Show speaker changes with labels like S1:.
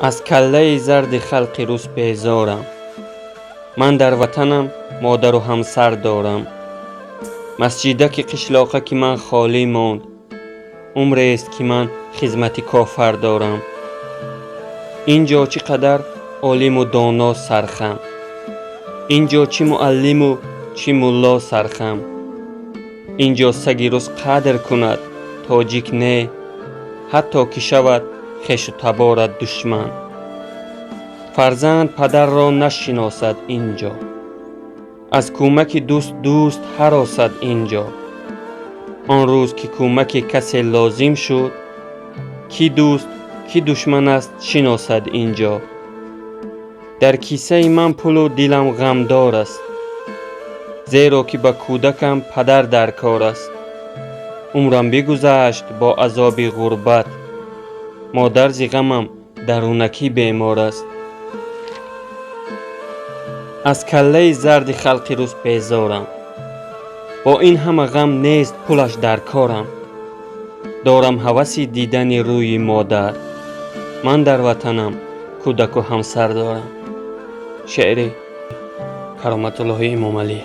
S1: Аз каллаи зарди халқи рус безорам. Ман дар ватанам модару ҳамсар дорам. Масҷидаки қишлоқаки ман холӣ монд. Умрест, ки ман хизмати кофар дорам. Ин ҷо чӣ қадар олиму доно сархам, ин ҷо чӣ муаллиму чӣ мулло сархам. Ин ҷо саги рус қадр кунад, тоҷик не, ҳатто ки шавад хешу таборат душман. Фарзанд падарро нашиносад ин ҷо, аз кӯмаки дӯст дӯст ҳаросад ин ҷо. Он рӯз ки кӯмаки касе лозим шуд, кӣ дӯст, кӣ душман аст, шиносад ин ҷо. Дар кисаи ман пулу дилам ғамдор аст, зеро ки ба кӯдакам падар дар кор аст. Умрам бигузашт бо азоби ғурбат, модар зи ғамам дарунакӣ бемор аст. Аз каллаи зарди халқи рус безорам. Бо ин ҳама ғам нест пулаш дар корам. Дорам ҳаваси дидани рӯи модар. Ман дар ватанам кӯдаку ҳамсар дорам. Шеъри Кароматуллоҳи Эмомалӣ.